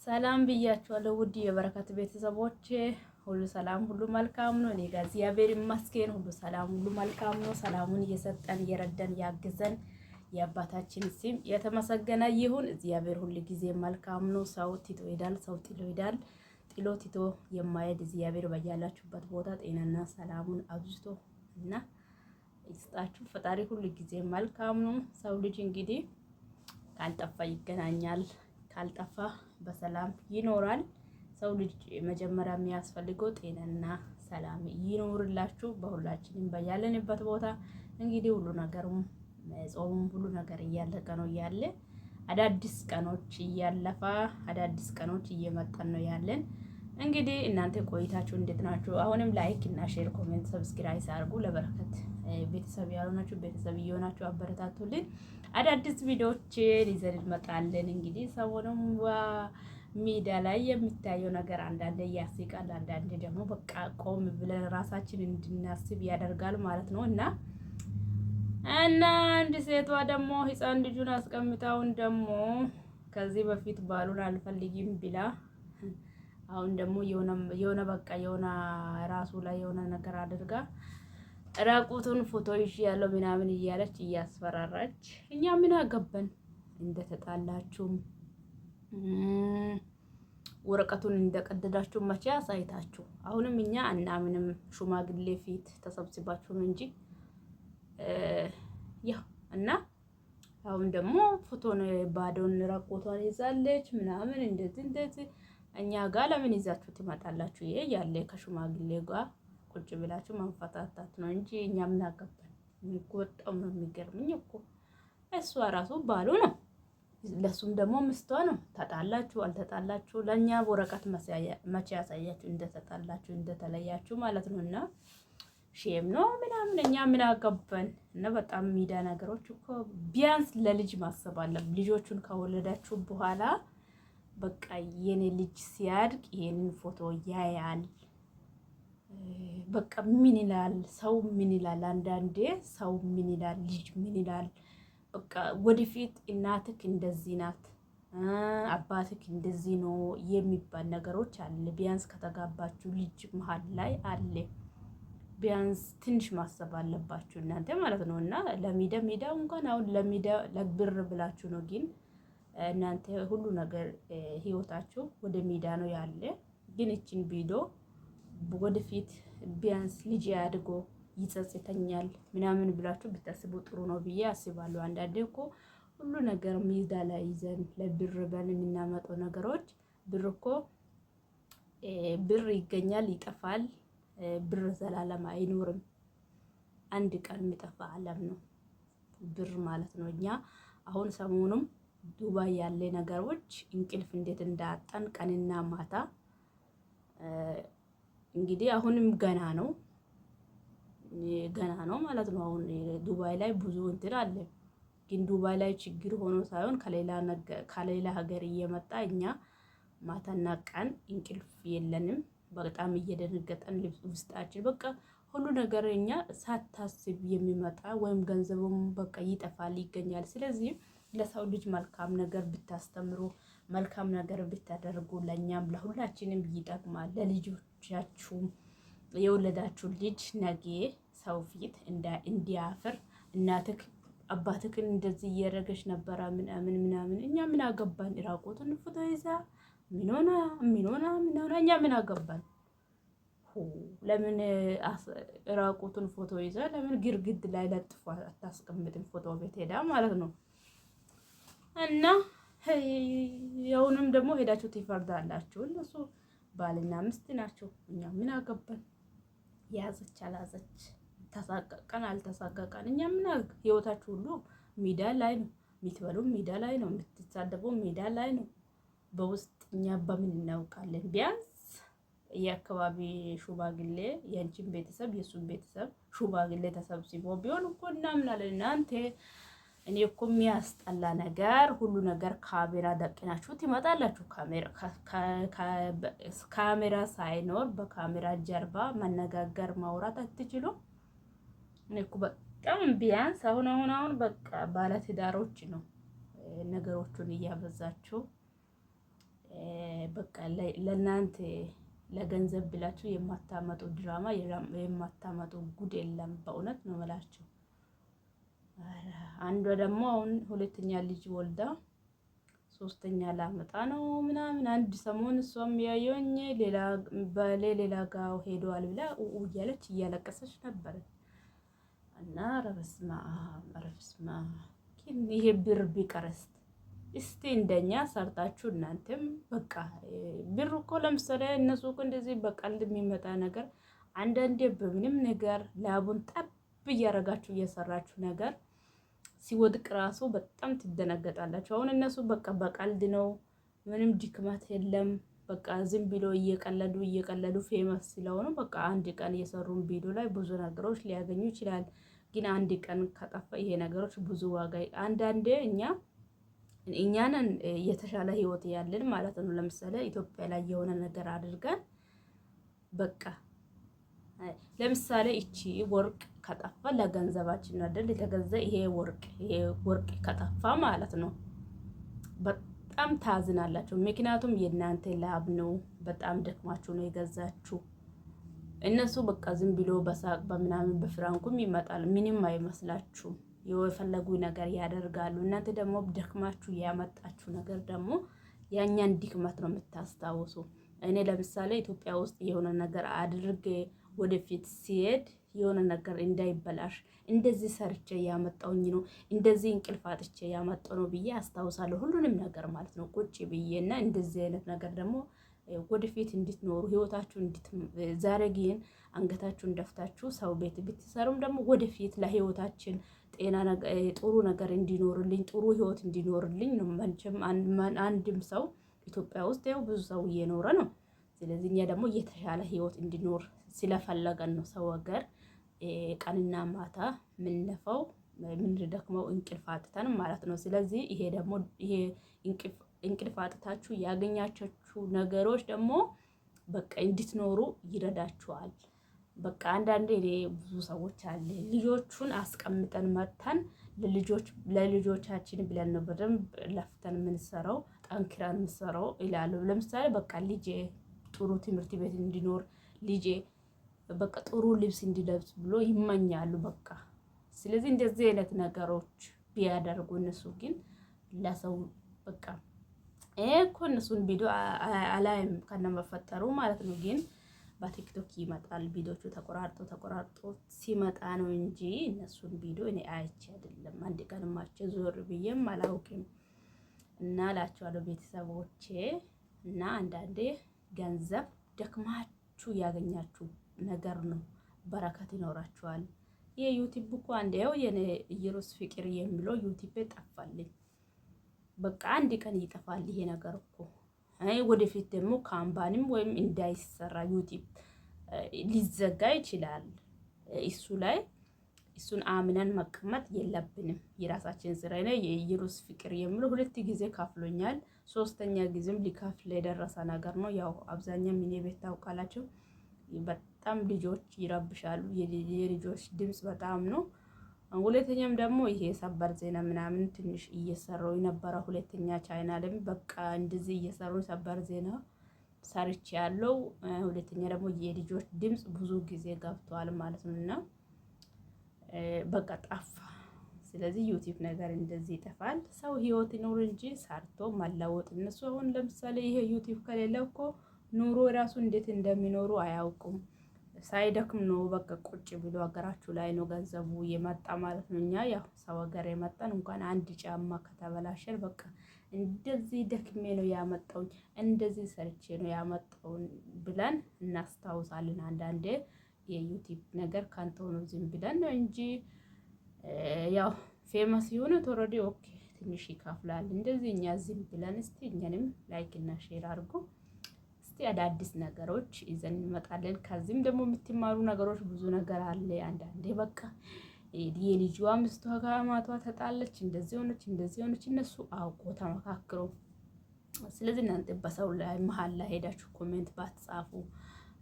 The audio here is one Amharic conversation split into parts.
ሰላም ብያችኋለሁ ውድ የበረከት ቤተሰቦች፣ ሁሉ ሰላም፣ ሁሉ መልካም ነው። እኔ ጋር እግዚአብሔር ይመስገን ሁሉ ሰላም፣ ሁሉ መልካም ነው። ሰላሙን እየሰጠን እየረዳን ያግዘን የአባታችን ስም የተመሰገነ ይሁን። እግዚአብሔር ሁል ጊዜ መልካም ነው። ሰው ትቶ ይሄዳል፣ ሰው ጥሎ ይሄዳል። ጥሎ ትቶ የማይሄድ እግዚአብሔር በያላችሁበት ቦታ ጤናና ሰላሙን አብዝቶ እና ይስጣችሁ። ፈጣሪ ሁል ጊዜ መልካም ነው። ሰው ልጅ እንግዲህ ካልጠፋ ይገናኛል፣ ካልጠፋ በሰላም ይኖራል። ሰው ልጅ መጀመሪያ የሚያስፈልገው ጤናና ሰላም ይኖርላችሁ። በሁላችንም በያለንበት ቦታ እንግዲህ ሁሉ ነገሩም ጾሙም ሁሉ ነገር እያለቀ ነው ያለ፣ አዳዲስ ቀኖች እያለፈ አዳዲስ ቀኖች እየመጣን ነው ያለን። እንግዲህ እናንተ ቆይታችሁ እንዴት ናችሁ? አሁንም like እና share፣ comment፣ subscribe አድርጉ። ለበረከት ቤተሰብ ያልሆናችሁ ቤተሰብ እየሆናችሁ አበረታቱልን። አዳዲስ ቪዲዮዎችን ይዘን እንመጣለን። እንግዲህ ሰሞኑን ሚዲያ ላይ የሚታየው ነገር አንዳንዴ ያስቃል፣ አንዳንዴ ደግሞ በቃ ቆም ብለን ራሳችን እንድናስብ ያደርጋል ማለት ነው። እና አንድ ሴቷ ደግሞ ህፃን ልጁን አስቀምጣውን ደግሞ ከዚህ በፊት ባሉን አልፈልግም ብላ አሁን ደግሞ የሆነ በቃ የሆነ ራሱ ላይ የሆነ ነገር አድርጋ ራቁቱን ፎቶ ይዤ ያለው ምናምን እያለች እያስፈራራች፣ እኛ ምን አገባን? እንደተጣላችሁም ወረቀቱን እንደቀደዳችሁ መቼ አሳይታችሁ? አሁንም እኛ አናምንም። ሽማግሌ ፊት ተሰብስባችሁም እንጂ ያው እና አሁን ደግሞ ፎቶን ባዶን ራቁቷን ይዛለች ምናምን እንደዚህ እንደዚህ እኛ ጋር ለምን ይዛችሁ ትመጣላችሁ? ይሄ ያለ ከሽማግሌ ጋር ቁጭ ብላችሁ ማንፈታታት ነው እንጂ እኛ ምን አገባን? የሚቆጣው ነው የሚገርምኝ እኮ እሷ ራሱ ባሉ ነው፣ ለሱም ደግሞ ምስቷ ነው። ተጣላችሁ አልተጣላችሁ ለእኛ ወረቀት መቼ ያሳያችሁ እንደተጣላችሁ እንደተለያችሁ ማለት ነው። እና shame ነው ምናምን እኛ ምን አገባን? እና በጣም ሚዳ ነገሮች እኮ ቢያንስ ለልጅ ማሰብ አለ። ልጆቹን ከወለዳችሁ በኋላ በቃ የኔ ልጅ ሲያድግ ይሄንን ፎቶ ያያል። በቃ ምን ይላል ሰው፣ ምን ይላል? አንዳንዴ ሰው ምን ይላል፣ ልጅ ምን ይላል? በቃ ወደፊት እናትክ እንደዚህ ናት፣ አባትክ እንደዚህ ነው የሚባል ነገሮች አለ። ቢያንስ ከተጋባችሁ ልጅ መሀል ላይ አለ። ቢያንስ ትንሽ ማሰብ አለባችሁ እናንተ ማለት ነው። እና ለሚዳ ሜዳ እንኳን አሁን ለሚዳ ለብር ብላችሁ ነው፣ ግን እናንተ ሁሉ ነገር ህይወታችሁ ወደ ሜዳ ነው ያለ። ግን እችን ቪዲዮ ወደፊት ቢያንስ ልጅ ያድጎ ይጸጽተኛል ምናምን ብላችሁ ብታስቡ ጥሩ ነው ብዬ አስባለሁ። አንዳንዴ እኮ ሁሉ ነገር ሜዳ ላይ ይዘን ለብር በን የምናመጣው ነገሮች፣ ብር እኮ ብር ይገኛል፣ ይጠፋል። ብር ዘላለም አይኖርም። አንድ ቀን የሚጠፋ ዓለም ነው ብር ማለት ነው። እኛ አሁን ሰሞኑም ዱባይ ያለ ነገሮች እንቅልፍ እንዴት እንዳጣን ቀንና ማታ። እንግዲህ አሁንም ገና ነው፣ ገና ነው ማለት ነው። አሁን ዱባይ ላይ ብዙ እንትን አለ፣ ግን ዱባይ ላይ ችግር ሆኖ ሳይሆን ከሌላ ሀገር እየመጣ እኛ ማታና ቀን እንቅልፍ የለንም። በጣም እየደነገጠን ውስጣችን በቃ ሁሉ ነገር እኛ ሳታስብ የሚመጣ ወይም ገንዘቡም በቃ ይጠፋል ይገኛል። ስለዚህ ለሰው ልጅ መልካም ነገር ብታስተምሩ፣ መልካም ነገር ብታደርጉ ለእኛም ለሁላችንም ይጠቅማል። ለልጆቻችሁም የወለዳችሁ ልጅ ነገ ሰው ፊት እንዲያፍር እናትክ አባትክን እንደዚህ እየረገች ነበረ ምናምን ምናምን፣ እኛ ምን አገባን? ራቁትን ፎቶ ይዛ ምን ሆና ምን ሆና ምን ሆና እኛ ምን አገባን? ለምን ራቁቱን ፎቶ ይዛ ለምን ግርግድ ላይ ለጥፎ አታስቀምጥም? ፎቶ ቤት ሄዳ ማለት ነው። እና ያውንም ደግሞ ሄዳችሁ ትፈርዳላችሁ። እነሱ ባልና ሚስት ናቸው። እኛ ምን አገባን? ያዘች አላዘች፣ ተሳቀቀን አልተሳቀቀን እኛ ምን ህይወታችሁ ሁሉ ሜዳ ላይ ነው። የምትበሉ ሜዳ ላይ ነው። የምትሳደቡ ሜዳ ላይ ነው። በውስጥ እኛ በምን እናውቃለን? ቢያንስ የአካባቢ ሹማግሌ የአንቺን ቤተሰብ የእሱን ቤተሰብ ሹማግሌ ተሰብስቦ ቢሆን እኮ እናምናለን። እናንተ እኔ እኮ የሚያስጠላ ነገር ሁሉ ነገር ካሜራ ደቅናችሁ ትመጣላችሁ። ካሜራ ሳይኖር በካሜራ ጀርባ መነጋገር ማውራት አትችሉም። እኔ እኮ በጣም ቢያንስ አሁን አሁን አሁን በቃ ባለትዳሮች ነው ነገሮቹን እያበዛችሁ በቃ ለእናንተ ለገንዘብ ብላችሁ የማታመጡ ድራማ የማታመጡ ጉድ የለም። በእውነት ነው የምላችሁ። አንዷ ደግሞ አሁን ሁለተኛ ልጅ ወልዳ ሶስተኛ ላመጣ ነው ምናምን አንድ ሰሞን እሷም ያየኝ ሌላ ባሌ ሌላ ጋ ሄደዋል ብላ እያለች እያለቀሰች ነበር። እና ኧረ በስመ አብ ኧረ በስመ አብ። ይሄ ብር ቢቀርስ እስቲ እንደኛ ሰርታችሁ እናንተም በቃ ብር እኮ ለምሳሌ እነሱ እኮ እንደዚህ በቀልድ የሚመጣ ነገር አንዳንዴ በምንም ነገር ላቡን ጠብ እያረጋችሁ እየሰራችሁ ነገር ሲወድቅ ራሱ በጣም ትደነገጣላችሁ። አሁን እነሱ በቃ በቀልድ ነው፣ ምንም ድክመት የለም። በቃ ዝም ብሎ እየቀለዱ እየቀለዱ famous ስለሆኑ በቃ አንድ ቀን የሰሩን ቪዲዮ ላይ ብዙ ነገሮች ሊያገኙ ይችላል። ግን አንድ ቀን ከጠፋ ይሄ ነገሮች ብዙ ዋጋ አንዳንዴ እኛንን የተሻለ ህይወት ያለን ማለት ነው። ለምሳሌ ኢትዮጵያ ላይ የሆነ ነገር አድርገን በቃ ለምሳሌ እቺ ወርቅ ከጠፋ ለገንዘባችን ነው አይደል የተገዛ። ይሄ ወርቅ ከጠፋ ማለት ነው በጣም ታዝናላችሁ። ምክንያቱም የእናንተ ላብ ነው፣ በጣም ደክማችሁ ነው የገዛችሁ። እነሱ በቃ ዝም ብሎ በሳቅ በምናምን በ prank ኩም ይመጣል፣ ምንም አይመስላችሁም። የፈለጉ ነገር ያደርጋሉ። እናንተ ደግሞ ደክማችሁ ያመጣችሁ ነገር ደግሞ ያኛን ድክመት ነው የምታስታውሱ። እኔ ለምሳሌ ኢትዮጵያ ውስጥ የሆነ ነገር አድርጌ ወደፊት ሲሄድ የሆነ ነገር እንዳይበላሽ እንደዚህ ሰርቼ ያመጣውኝ ነው፣ እንደዚህ እንቅልፍ አጥቼ ያመጣው ነው ብዬ አስታውሳለሁ። ሁሉንም ነገር ማለት ነው ቁጭ ብዬ። እና እንደዚህ አይነት ነገር ደግሞ ወደፊት እንድትኖሩ ህይወታችሁ ዛሬ ግን አንገታችሁን ደፍታችሁ ሰው ቤት ብትሰሩም ደግሞ ወደፊት ለህይወታችን ጤና ጥሩ ነገር እንዲኖርልኝ፣ ጥሩ ህይወት እንዲኖርልኝ ነው። መቼም አንድም ሰው ኢትዮጵያ ውስጥ ያው ብዙ ሰው እየኖረ ነው። ስለዚህ እኛ ደግሞ የተሻለ ህይወት እንዲኖር ስለፈለገን ነው ሰው ሀገር ቀንና ማታ ምንለፈው፣ ምንደክመው፣ እንቅልፍ አጥተን ማለት ነው። ስለዚህ ይሄ ደግሞ ይሄ እንቅልፍ አጥታችሁ ያገኛችሁ ነገሮች ደግሞ በቃ እንድትኖሩ ይረዳችኋል። በቃ አንዳንዴ እኔ ብዙ ሰዎች አለ ልጆቹን አስቀምጠን መጥተን ለልጆች ለልጆቻችን ብለን ነው በደንብ ለፍተን የምንሰራው፣ ጠንክረን የምንሰራው ይላሉ። ለምሳሌ በቃ ልጄ ጥሩ ትምህርት ቤት እንዲኖር፣ ልጄ በቃ ጥሩ ልብስ እንዲለብስ ብሎ ይመኛሉ። በቃ ስለዚህ እንደዚህ አይነት ነገሮች ቢያደርጉ እነሱ ግን ለሰው በቃ ይሄ እኮ እነሱን ቪዲዮ አላይም ከነመፈጠሩ ማለት ነው። ግን በቲክቶክ ይመጣል፣ ቪዲዮቹ ተቆራርጦ ተቆራርጦ ሲመጣ ነው እንጂ እነሱን ቪዲዮ እኔ አይቼ አይደለም። አንድ ቀንም አይቼ ዞር ብዬም አላውቅም። እና እላችኋለሁ ቤተሰቦቼ፣ እና አንዳንዴ ገንዘብ ደክማችሁ ያገኛችሁ ነገር ነው፣ በረከት ይኖራችኋል። ይሄ ዩቲዩብ እኮ አንዴ ያው የኔ ኢየሩስ ፍቅር የሚለው ዩቲዩብ ጠፋልኝ። በቃ አንድ ቀን ይጠፋል ይሄ ነገር እኮ። አይ ወደፊት ደግሞ company ም ወይም እንዳይሰራ ዩቲዩብ ሊዘጋ ይችላል። እሱ ላይ እሱን አምነን መቀመጥ የለብንም። የራሳችን ስራ ነው። የኢየሩስ ፍቅር የሚለው ሁለት ጊዜ ካፍሎኛል። ሶስተኛ ጊዜም ሊከፍል የደረሰ ነገር ነው። ያው አብዛኛው እኔ ቤት ታውቃላችሁ፣ በጣም ልጆች ይረብሻሉ። የልጆች ድምጽ በጣም ነው። ሁለተኛም ደግሞ ይሄ ሰበር ዜና ምናምን ትንሽ እየሰራው የነበረ ሁለተኛ ቻናልም በቃ እንደዚህ እየሰሩ ሰበር ዜና ሰርች ያለው። ሁለተኛ ደግሞ የልጆች ድምጽ ብዙ ጊዜ ገብቷል ማለት ነው እና በቃ ጠፋ። ስለዚህ ዩቲዩብ ነገር እንደዚህ ይጠፋል። ሰው ህይወት ይኖር እንጂ ሰርቶ መለወጥ። እነሱ አሁን ለምሳሌ ይሄ ዩቲዩብ ከሌለ እኮ ኑሮ ራሱ እንዴት እንደሚኖሩ አያውቁም። ሳይደክም ነው በቃ ቁጭ ብሎ ሀገራችሁ ላይ ነው ገንዘቡ የመጣ ማለት ነው። እኛ ያው ሰው ሀገር የመጣን እንኳን አንድ ጫማ ከተበላሸን በቃ እንደዚህ ደክሜ ነው ያመጣውኝ፣ እንደዚህ ሰርቼ ነው ያመጣውን ብለን እናስታውሳለን። አንዳንዴ የዩቲዩብ ነገር ካንተ ሆኖ ዝም ብለን ነው እንጂ ያው famous የሆነ already okay ትንሽ ይከፍላል። እንደዚህ እኛ ዝም ብለን እስቲ እኛንም like እና share አድርጎ እስቲ አዳዲስ ነገሮች ይዘን እንመጣለን። ከዚህም ደግሞ የምትማሩ ነገሮች ብዙ ነገር አለ። አንዳንዴ በቃ የልጇ ሚስቷ ከአማቷ ተጣለች፣ እንደዚህ ሆነች፣ እንደዚህ ሆነች። እነሱ አውቆ ተመካክሮ። ስለዚህ እናንተ በሰው ላይ መሀል ላይ ሄዳችሁ comment ባትጻፉ፣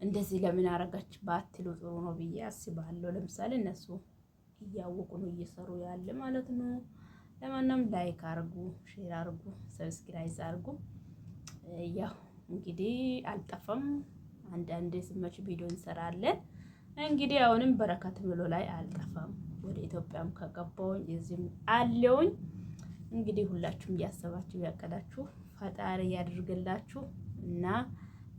እንደዚህ ለምን አረጋች ባትሉ ጥሩ ነው ብዬ አስባለሁ። ለምሳሌ እነሱ እያወቁ ነው እየሰሩ ያለ ማለት ነው። ለማንም like አርጉ፣ share አርጉ፣ subscribe አርጉ። ያው እንግዲህ አልጠፋም። አንዳንዴ ስመች ቪዲዮ እንሰራለን። እንግዲህ አሁንም በረከት ምሎ ላይ አልጠፋም። ወደ ኢትዮጵያም ከገባውኝ እዚህም አለውኝ። እንግዲህ ሁላችሁም እያሰባችሁ ያቀዳችሁ ፈጣሪ ያድርግላችሁ እና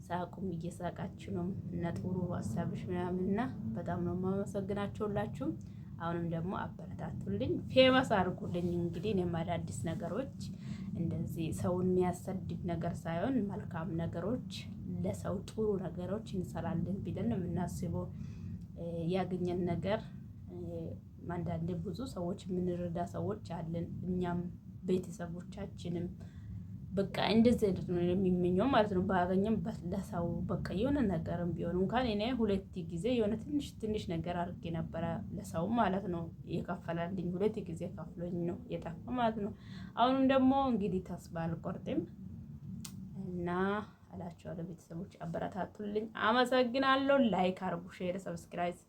ሳቁም እየሳቃችሁ ነው እና ጥሩ ሀሳብሽ ምናምን እና በጣም ነው የማመሰግናችሁ ሁላችሁም። አሁንም ደግሞ አበረታቱልኝ፣ famous አድርጉልኝ። እንግዲህ እኔም አዳዲስ ነገሮች እንደዚህ ሰውን የሚያሰድብ ነገር ሳይሆን መልካም ነገሮች ለሰው ጥሩ ነገሮች እንሰራለን ብለን ነው የምናስበው። ያገኘን ነገር አንዳንዴ ብዙ ሰዎች የምንረዳ ሰዎች አለን። እኛም ቤተሰቦቻችንም በቃ እንደዚህ አይነት ነው የሚመኘው ማለት ነው። ባገኘም ለሰው በቃ የሆነ ነገርም ቢሆን እንኳን እኔ ሁለት ጊዜ የሆነ ትንሽ ትንሽ ነገር አድርጌ ነበረ ለሰው ማለት ነው የከፈላልኝ፣ ሁለት ጊዜ ከፍሎኝ ነው የጠፋ ማለት ነው። አሁንም ደግሞ እንግዲህ ተስፋ አልቆርጥም እና እላቸዋለሁ። ቤተሰቦች አበረታቱልኝ። አመሰግናለሁ። Like አርጉ፣ share፣ subscribe።